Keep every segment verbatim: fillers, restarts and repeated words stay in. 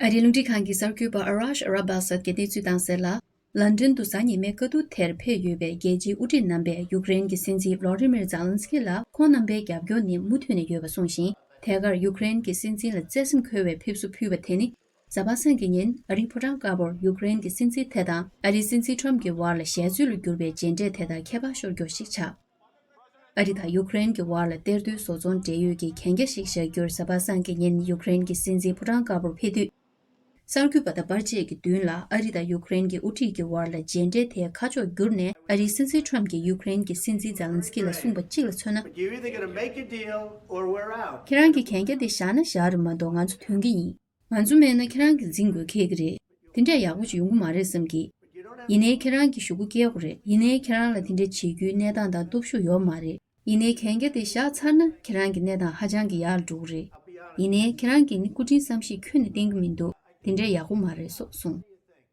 ཨ་རིའི་རླུང་འཕྲིན་ཁང་གི་གསར་འགོད་པ་ཨ་རཱཤ་ཨ་ར་བྷ་སད་ཀྱིས་གནས་ཚུལ་བཏང་གསལ་ལ། ལན་ཀྲན་དུ་གཟའ་ཉི་མའི་སྐབས་དུས་དེར་ཕེབས་ཡོད་པའི་རྒྱལ་སྤྱིའི་དབུ་ཁྲིད་རྣམ་པས་ཡུཀ་རེན་གྱི་སྲིད་འཛིན་ཝ་ལོ་ཌི་མིར་ཛེ་ལན་སི་ཀི་ལ་ཁོང་རྣམ་པའི་རྒྱབ་སྐྱོར་ནི་མུ་མཐུད་ནས་ཡོད་པ་གསུངས་ཤིང་། ཐད་ཀར་ཡུཀ་རེན་གྱི་སྲིད་འཛིན་ལ་བརྩེ་སེམས་འཁོལ་བའི་ཕེབས་བསུ་ཕུལ་བ་དེ་ནི། གཟའ་པ་སངས་ཀྱི་ཉིན་ཨ་རིའི་ཕོ་བྲང་དཀར་པོར་ཡུཀ་རེན་གྱི་སྲིད་འཛིན་དེ་དང་ཨ་རིའི་སྲིད་འཛིན་ཁྲམ་གྱི་བར་ལ་ཞལ་རྩོད་ལ་གྱུར་པའི་མཇལ་འཕྲད་དེ་དག་ཁྱད་པར་ཤོར་རྒྱུ་ཞིག་ཆགས། ཨ་རི་དང་ཡུཀ་རེན་གྱི་བར་ལ་གཏེར་སྟོན་བཟོ་ཚོང་འབྲེལ་ཡོད་ཀྱི་གན་རྒྱ་ཞིག་བཞག་རྒྱུར་གཟའ་པ་སངས་ཀྱི་ཉིན་ཡུཀ་རེན་གྱི་སྲིད་འཛིན་ཕོ་བྲང་དཀར་པོར་ཕེབས་དུས། གསར་འགོད་པ་དང་པར་ཆས་ཀྱི་མདུན་ལ་ཨ་རི་དང་ཡུཀ་རེན་གྱི་དབུ་ཁྲིད་ཀྱི་བར་ལ་མཇལ་འཕྲད་དེ་ཁ་ཕྱོགས་བསྒྱུར་ནས། ཨ་རིའི་སྲིད་འཛིན་ཁྲམ་གྱིས་ཡུཀ་རེན་གྱི་སྲིད་འཛིན་ཛེ་ལན་སི་ཀི་ལ་གསུངས་པ་གཅིག་ལ་མཚོན་ན། You're either gonna make a deal or we're out. ཁྱེད་རང་གིས་གན་རྒྱ་དེ་བཞག་ན་བཞག་རེད་མ་གཏོགས་ང་ཚོ་ཐོན་གྱི་ཡིན། ང་ཚོ་མེད་ན་ཁྱེད་རང་གིས་འཛིང་དགོས་ཁེལ་གྱི་རེད། དེ་འདྲས་ཡག་པོ་ཅིག་ཡོང་གི་མ་རེད་བསམ་གི། ཡིན་ནའི་ཁྱེད་རང་གིས་ཞུ་སྒོ་བཀལ་དགོས་རེད། ཡིན་ནའི་ཁྱེད་རང་ལ་དེ་འདྲས་བྱེད་རྒྱུའི་གནས་སྟངས་དང་སྟོབས་ཤུགས་ཡོད་མ་རེད། ཡིན་ནའི་གན་རྒྱ་དེ་བཞག་ཚར་ན་ཁྱེད་རང་གི་གནས་སྟངས་ཧ་ཅང་གི་ཡག་ལ་འགྲོ་གི་རེད། ཡིན་ནའི་ཁྱེད་རང་གིས་ནི་སྐུ་དྲིན་བསམ་ཤེས་ཁྱོན་ནས་བསྟེན་གི་མི་འདུག་དེ་འདྲས་ཡག་པོ་མ་རེད་སོགས་གསུངས།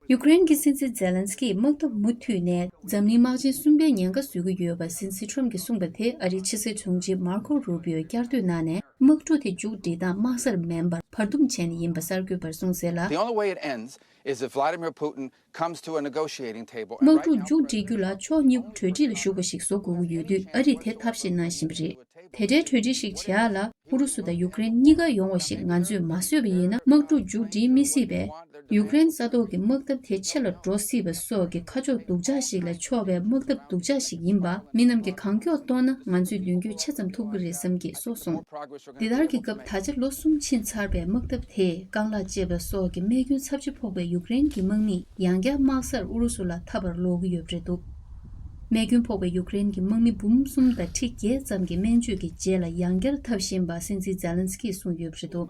ཡུཀ་རེན་གྱི་སྲིད་འཛིན་ཛེ་ལན་སི་ཀིས་དམག་འཐབ་མུ་མཐུད་ནས་འཛམ་གླིང་དམག་ཆེན་གསུམ་པའི་ཉེན་ཁ་བཟོ་གི་ཡོད་པ་སྲིད་འཛིན་ཁྲོམ་གྱིས་གསུངས་པ་དེ་ཨ་རིའི་ཕྱི་སྲིད་དྲུང་ཆེ་མར་ཁོ་རུ་པིའོས་བསྐྱར་ཟློས་གནང་ནས། དམག་འཁྲུག་དེ་མཇུག་སྒྲིལ་སྟངས་དམག་སར་མིན་པར་བར་འདུམ་བྱས་ནས་ཡིན་པ་གསར་འགོད་པར་གསུངས་གསལ་ལ། The only way it ends is if Vladimir Putin comes to a negotiating table. And དམག་right འཁྲུག་now མཇུག་སྒྲིལ་རྒྱུ་ལ་ཕྱོགས་གཉིས་པོ་གྲོས་འགྲིག་ལ་ཞུགས་པ་ཞིག་བཟོ་དགོས་ཀྱི་ཡོད་དུས་ཨ་རིས་དེ་ཐབས་ཤེས་གནང་བཞིན་པ་རེད། དེ་འདྲའི་གྲོས་འགྲིག་ཞིག་བྱེད་ཡག་ལ་ཨུ་རུ་སུ་དང་ཡུཀ་རེན་གཉིས་ཀ་ཡོང་བ་ཞིག་ང་ཚོས་མ་བཟོས་པ་ཡིན་ན། དམག་འཁྲུག་མཇུག་སྒྲིལ་མི་སྲིད་པས། ཡུཀ་རེན་ས་ཐོག་གི་དམག་འཐབ་དེ་ཆེ་ལ་འགྲོ་སྲིད་པ་སོགས་ཀྱི་ཁ་ཕྱོགས་སྡུག་ཅག་ཞིག་ལ་ཕྱོགས་པའི་དམག་འཐབ་སྡུག་ཅག་ཞིག་ཡིན་པ། མི་རྣམས་ཀྱིས་གང་མགྱོགས་རྟོགས་ན་ང་ཚོས་མདུན་སྐྱོད་ཆེ་ཙམ་ཐུབ་ཀྱི་རེད་བསམ་གྱི་སོགས་གསུངས། འདི་ལྟར་གྱི་སྐབས་ད་ཆ་ལོ་གསུམ་ཕྱིན་ཚར་བའི་དམག་འཐབ་དེས་རྐང་ལག་བཅད་པ་སོགས་ཀྱི་རྨས་སྐྱོན་ཚབས་ཆེ་ཕོག་པའི་ཡུཀ་རེན་གྱི་དམག་མིས་ཡང་བསྐྱར་དམག་སར་ཨུ་རུ་སུ་ལ་འཐབ་པར་ལོག་གི་ཡོད་པ་རེད་འདུག་རྨས་སྐྱོན་ཕོག་པའི་ཡུཀ་རེན་གྱི་དམག་མི་འབུམ་གསུམ་དང་ཁྲི་བརྒྱད་ཙམ་གྱི་སྨན་བཅོས་ཀྱི་རྗེས་ལ་ཡང་བསྐྱར་འཐབ་བཞིན་པ་སྲིད་འཛིན་ཛེ་ལན་སི་ཀིས་གསུངས་ཡོད་པ་རེད་འདུག་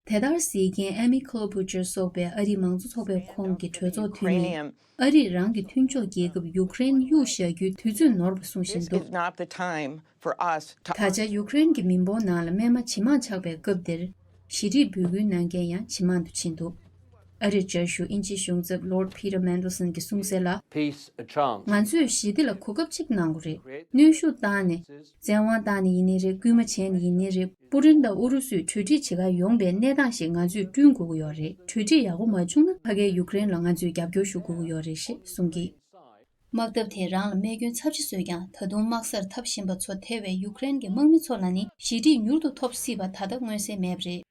དེ་ལྟར་གཟིགས་མཁན་ཨེ་མི་ཁོ་ལོ་བྷུ་ཅར་སོགས་པའི་ཨ་རིའི་མང་གཙོ་ཚོགས་པའི་ཁོངས་ཀྱི་གྲོས་ཚོགས་འཐུས་མིས། ཨ་རིས་རང་གི་མཐུན་ཕྱོགས་རྒྱལ་ཁབ་ཡུཀ་རེན་གཡུག་བཞག་རྒྱུའི་དུས་ཚོད་ནོར་བ་གསུངས་བཞིན་འདུག This is not the time for us to ད་ཆ་ཡུཀ་རེན་གྱི་མི་འབོར་ནང་ལ་རྨས་མ་ཇེ་མང་ཆགས་པའི་སྐབས་འདིར། ཞི་འགྲིག་འབོད་སྐུལ་གནང་མཁན་ཡང་ཇེ་མང་དུ་ཕྱིན་འདུག་ཨ་རིར་བཅའ་བཞུགས་དབྱིན་ཇིའི་གཞུང་ཚབ་Lord Peter Mandelson གྱིས་གསུངས་གསལ་ལ། Peace a chance. ང་ཚོས་ཞི་བདེ་ལ་གོ་སྐབས་གཅིག་གནང་དགོས་རེད། གནོན་ཤུགས་བཏང་ནས། བཙན་དབང་བཏང་ནས་ཡིན་ནའི་རེད། སྐུལ་མ་བྱས་ནས་ཡིན་ནའི་རེད། པུ་ཏིན་དང་ཨུ་རུ་སུས་གྲོས་འགྲིག་བྱེད་གར་ཡོང་པའི་གནས་སྟངས་ཤིག་ང་ཚོས་བསྐྲུན་དགོས་ཀྱི་ཡོད་རེད། གྲོས་འགྲིག་ཡག་པོ་མ་བྱུང་ན་ཕ་གིའི་ཡུཀ་རེན་ལ་ང་ཚོས་རྒྱབ་སྐྱོར་ཞུ་དགོས་ཀྱི་ཡོད་རེད་ཞེས་གསུངས་ཀྱིས། དམག་འཐབ་དེས་རང་ལ་རྨས་སྐྱོན་ཚབས་ཆེ་བཟོས་ཀྱང་། ད་དུང་དམག་སར་འཐབ་བཞིན་པ་ཚོ་ཐེ་བའི་ཡུཀ་རེན་གྱི་དམག་མི་ཚོ་ལ་ནི་ཞི་འགྲིག་མྱུར་དུ་ཐོབ་སྲིད་པ་ད་ལྟ་མངོན་གསལ་མེད་པ་རེད།